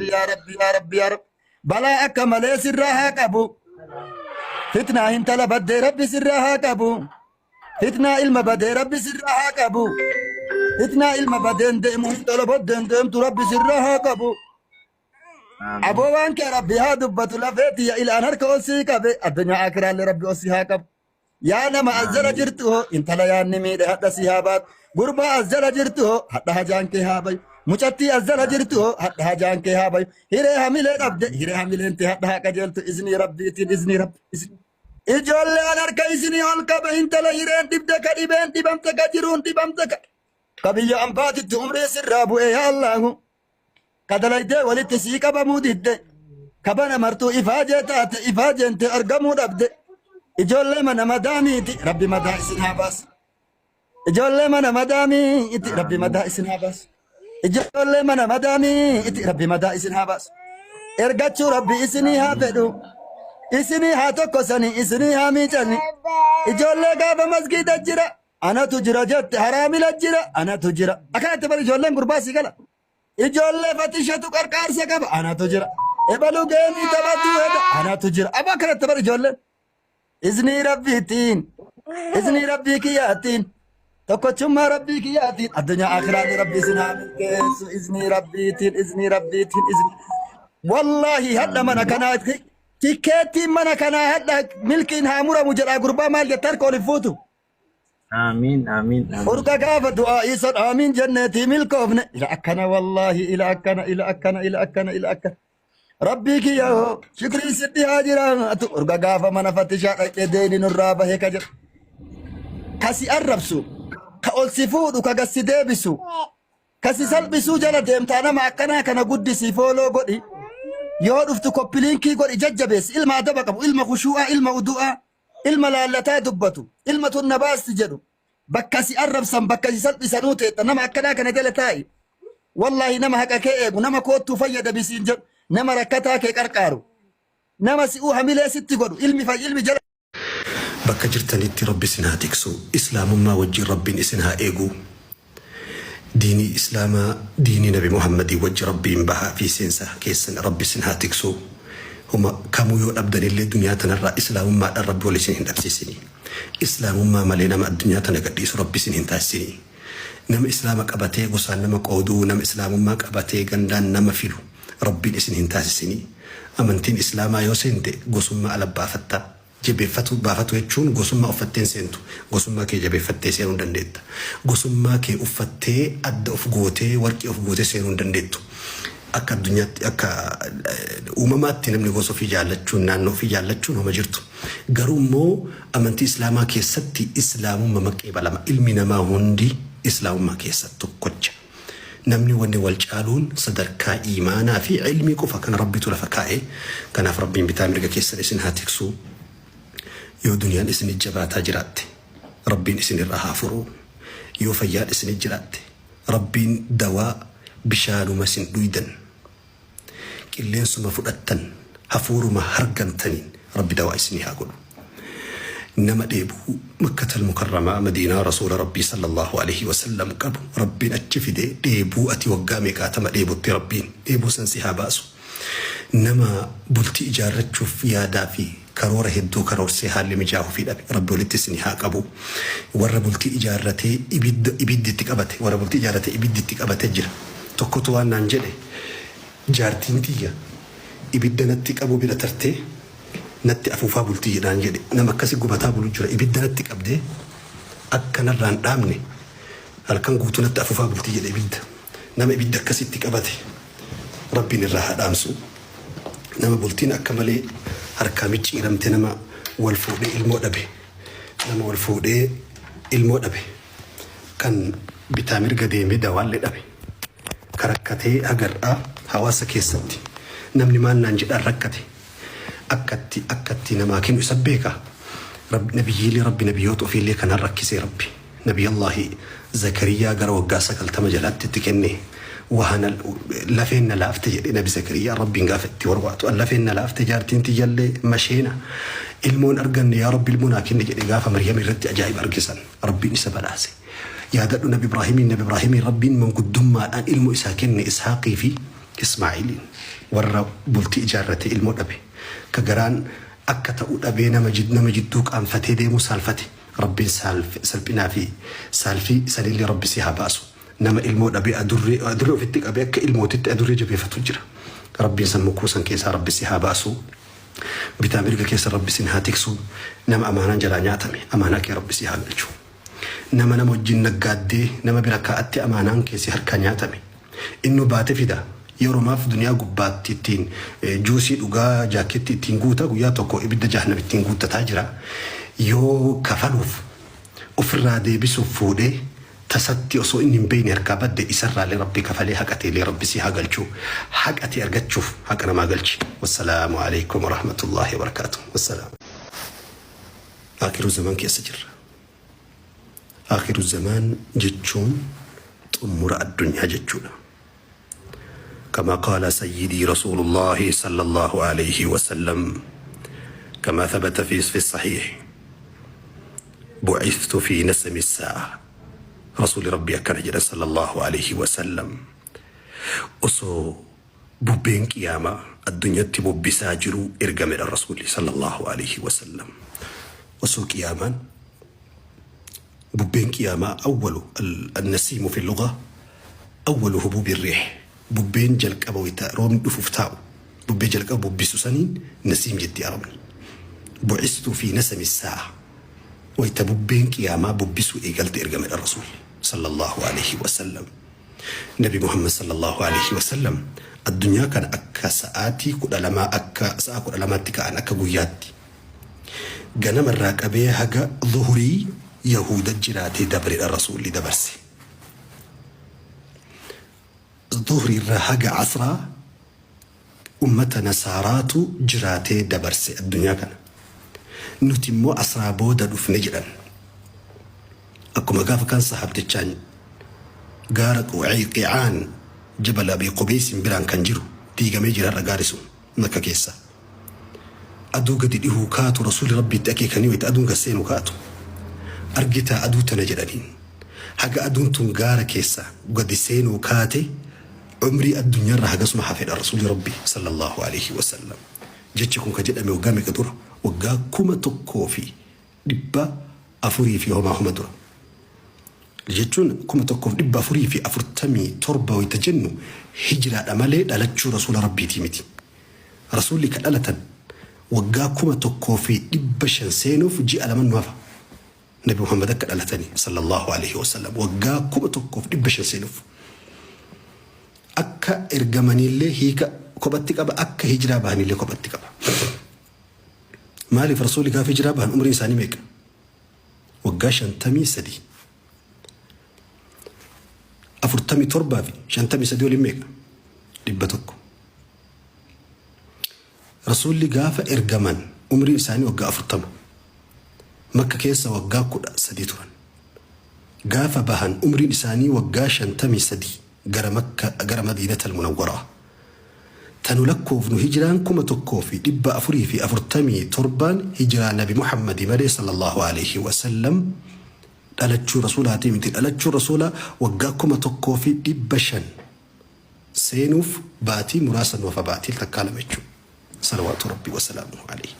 Yaa Rabbi yaa Rabbi yaa Rabbi balaa akka malee sirraa haa qabu. Fitnaa intala baddee Rabbi sirraa haa qabu. Fitnaa ilma badee Rabbi sirraa haa qabu. Fitnaa ilma badeen deemu intala baddeen deemtu Rabbi sirraa haa qabu. Aboo waan kee Rabbi haa dubbatu lafee tiyya ilaan harka ol sii qabe addunyaa akiraallee Rabbi ol si haa qabu. Yaa nama as jala jirtu hoo intala yaanni miidhe hadha si haa baatu. Gurbaa as jala jirtu hoo hadha hajaan kee haa bayu. Mucattii as jala jirtu hoo hadha hajaan kee haa bayu. Hiree hamilee dhabde hiree hamileen tee hadha haa qajeeltu iznii rabbiitiin iznii rabbi. iznii. Ijoolleen harka isinii ol qabe intala hireen dhibde ka dhibeen dhibamte ka jiruun dhibamte ka ka biyya ambaatitti umrii sirraa bu'e yaa Allaahu. Ka dalaydee walitti sii qabamuu didde. Ka bana martuu ifaajee taate ifaajeen tee argamuu dhabde. Ijoollee mana madaamiiti rabbi madaa isin haa baasu. Ijoollee mana madaamiiti rabbi madaa isin haa baasu. Ijoollee mana madaamiiti rabbi madaa isin haa baasu. Ergachuu rabbi isinii haa fedhu. Isinii haa tokkosani isinii haa miicani. Ijoollee gaafa masgiida jira anatu jira jette haraamila jira anatu jira. Akkanatti bari ijoolleen gurbaa sii gala. Ijoollee fatishatu qarqaarsa qaba anatu jira. Ebalu geemii taphatu heda anatu jira. Aboo akkanatti bari ijoolleen. Iznii rabbiitiin iznii rabbii kiyyaatiin tokkochummaa rabbii kiyyaatiin addunyaa akiraalee rabbii isin haa milkeessu iznii rabbiitiin iznii rabbiitiin iznii. Wallaahi hadha mana kanaa tikkeettiin mana kanaa hadha milkiin haa muramu jedhaa gurbaa maal jette harka ol hin fuutu. Aamiin aamiin aamiin. Urga gaafa du'aa isan aamiin jenneetii milkoofne. Ila akkana wallaahi ila akkana ila akkana ila akkana ila akkana. Rabbii kiyya hoo shukrii sitti haa jiraatu. Urga gaafa mana fatishaa dhaqee deeni nurraa bahee ka jedhu. Ka si arrabsu, ka ol si fuudhu, ka gad si deebisu, ka si salphisuu jala deemtaa nama akkanaa kana guddisii fooloo godhi. Yoo dhuftu koppiliinkii godhi jajjabeessi. Ilma adaba qabu, ilma khushuu'aa, ilma udu'aa. Ilma laallataa dubbatu, ilma tun na baasti jedhu, bakka si arrabsan, bakka si salphisanuu teetta, nama akkanaa kana jala taa'i. Wallaahi nama haqa kee eegu, nama koottuu fayyadami siin jedhu, nama rakkataa kee qarqaaru, nama si'uu hamilee sitti godhu, ilmi fay ilmi jala Bakka jirtanitti Rabbi isin haa tiksu. Islaamummaa wajjin Rabbiin isin haa eegu. Diinii Islaamaa diinii Nabi Muhammadii wajji Rabbiin bahaa fi seensa keessan Rabbi isin haa tiksu. Homa kamuu yoo dhabdanillee duniyaa tanarraa Islaamummaadhaan Rabbi wal isin hin dhabsiisini. Islaamummaa malee nama addunyaa tana gadhiisu Rabbi isin hin taasisini. Nama Islaama qabatee gosaan nama qooduu, nama Islaamummaa qabatee gandaan nama filu Rabbiin isin hin taasisini. Amantiin Islaamaa yoo seente gosummaa ala baafatta. Jabeeffatu, baafatu jechuun gosummaa uffattee hin seentu. Gosummaa kee jabeeffattee seenuu hin dandeetta. Gosummaa kee uffattee adda of gootee, warqii of gootee seenuu hin dandeettu. Akka addunyaatti, akka uumamaatti namni gosa ofii jaallachuun, naannoo ofii jaallachuun homa jirtu. Garuu immoo amantii Islaamaa keessatti Islaamumma qeebalama. Ilmi namaa hundi Islaamummaa keessa tokkocha. Namni wanni wal caaluun sadarkaa iimaanaa fi ilmii qofa kana Rabbitu lafa kaa'e. Kanaaf Rabbiin bitaa mirga keessan isin haa tiksu. Yoo duniyaan isinit jabaataa jiraatte Rabbiin isin irraa haa furu. Yoo fayyaan isinit jiraatte Rabbiin dawaa bishaanuma isin dhuydan Qilleensuma fudhattan, hafuuruma hargantaniin Rabbi dawaa isinii haa godhu. Nama dheebuu Makkatal Mukarramaa Madiinaa Rasuula Rabbii sallallaahu aleyhi wa sallam qabu Rabbiin achi fidee dheebuu ati waggaa meeqaatama dheebotte Rabbiin dheebuu san si haa baasu. Nama bultii ijaarrachuuf yaadaa fi karoora hedduu karoorsee haalli mijaahufii dhabe Rabbi walitti isinii haa qabu. Warra bultii ijaarratee ibidda ibiddi itti qabate warra bultii ijaarratee ibiddi itti qabate jira. Tokkotu waan naan jedhe jaartiin tiyya ibidda natti qabuu bira tartee natti afuufaa bulti naan jedhe. Nama akkasi gubataa bulu jira ibidda natti qabdee akka narraa hin dhaamne halkan guutuu natti afuufaa bulti jedhe ibidda. Nama ibidda akkasi itti qabate Rabbiin irraa haa dhaamsu. Nama bultiin akka malee harkaa micciiramte nama wal fuudhee ilmoo dhabe. Nama wal fuudhee ilmoo dhabe. Kan bitaa mirga deemee dawaallee dhabe. Ka rakkatee haga har'aa hawaasa keessatti namni maal naan jedhaan rakkate. Akkatti akkatti namaa kennu isa beeka. Rabbi nabiyyiilee Rabbi nabiyyoota ofiillee kanaan rakkisee Rabbi. Nabiyallaahi Zakariyyaa gara waggaa 90 jalaatti itti kenne. Wahana lafeen na laafte jedhe Nabi Zakariyyaan Rabbiin gaafa itti warwaatu. An lafeen na laafte jaartiin tiyyallee masheena. Ilmoon arganne yaa Rabbi ilmoo naa kenni jedhe gaafa Maryam irratti ajaa'iba arge san Rabbiin isa badhaase. Yaadadhu Nabi Ibraahimiin Nabi Ibraahimiin Rabbiin manguddummaadhaan ilmoo isaa kenne Ishaaqii fi Ismaa'iliin warra bultii ijaarratee ilmoo dhabe ka garaan akka ta'u dhabee nama nama jidduu qaanfatee deemuu saalfate Rabbiin salphinaa fi saalfii sanillee Rabbi si haa baasu. Nama ilmoo dhabee adurree adurree ofitti qabee akka ilmootitti adurree jabeeffatu jira. Rabbiin san mukkuu san keessaa Rabbi si haa baasu. Bitaa mirga keessa Rabbi sin haa tiksu. Nama amaanaan jalaa nyaatame amaanaa kee Rabbi si haa galchu. Nama nama wajjin naggaaddee nama bira kaa'atte amaanaan kee si harkaa nyaatame. Innuu baate fida. Yeromaaf duniyaa gubbaatti ittiin juusii dhugaa jaakkeetti ittiin guuta guyyaa tokko ibidda jahannam ittiin guuttataa jira. Yoo kafaluuf ofirraa deebisuuf fuudhee tasatti osoo inni hin beekne harkaa badde isarraallee Rabbi kafalee haqa teellee Rabbi si haa galchu. Haqa tee argachuuf haqa namaa galchi. Wassalaamu alaikum warahmatullaahi wabarakaatuh. Wassalaam. Aakiru zaman keessa jirra. Aakiru zamaan jechuun xummura addunyaa jechuudha. كما قال سيدي رسول الله صلى الله عليه وسلم كما ثبت في الصحيح بعثت في نسم الساعة رسول ربي كان جل صلى الله عليه وسلم osoo bubbeen qiyaamaa addunyatti bubbisaa jiru ergamedha Rasuulli sallallahu alaihi wasallam. Osoo qiyaamaan bubbeen qiyaamaa أول النسيم في اللغة أول هبوب الريح bubbeen jalqaba wayita roobni dhufuuf taa'u bubbee jalqaba bubbisu saniin نسيم jetti Arabni. بعثت في نسم الساعة wayita bubbeen qiyaamaa bubbisuu eegalte ergamedha Rasuulli sallallahu alaihi wasallam. Nabi Muhammad sallallahu alaihi wasallam addunyaa kana akka sa'aatii 12 akka sa'a 12tti ka'an akka guyyaatti. Ganamarraa qabee haga zuhurii Yahuda jiraatee dabredha Rasuulli dabarse. Zuhurii irraa haga asraa ummata Nasaaraatu jiraatee dabarse addunyaa kana. Nuti immoo asraa booda dhufne jedhan. Akkuma gaafa kaan sahaabtichaan gaara Qiicaan Jabal Abii Qubeesin biraan kan jiru diigamee jira har'a gaari sun Makka keessa. Aduu gadi dhihuu kaatu Rasuulli Rabbiitti akeekanii wayita aduun gad seenu kaatu. Argitaa aduu tana jedhaniin. Haga aduun tun gaara keessa gadi seenuu kaate umrii addunyaarra hagasuma hafedha Rasuulli Rabbii sallallahu alaihi wasallam. Jechi kun ka jedhame waggaa meeqa dura? Waggaa 1400 fi homaa homa dura. Jechuun 1447 wayita jennu hijiraadha malee dhalachuu Rasuula Rabbiitii miti. Rasuulli ka dhalatan waggaa 1500 seenuuf ji'a lama nu hafa. Nabi Muhammad akka dhalatanii sallallahu alaihi wasallam waggaa 1500 seenuuf. Akka ergamaniillee hiika kophatti qaba, akka hijiraa bahanillee kophatti qaba. Maaliif Rasuulli gaafa hijiraa bahan umriin isaanii meeqa? Waggaa 53. 47 fi 53 waliin meeqa? 100. Rasuulli gaafa ergaman umriin isaanii waggaa 40. Makka keessa waggaa 13 turan. Gaafa bahan umriin isaanii waggaa 53 gara Makka gara Madiinatal Munawwaraa. Tanu lakkoofnu hijiraan 1447n hijiraa Nabi Muhammadi malee sallallahu alaihi wasallam dhalachuu Rasuulaatii miti. Dhalachuu Rasuulaa waggaa 1500 seenuuf baatii muraasa nu hafa baatii takkaa lama jechuudha. Salawaatu Rabbii wasalaamuhu alayhi.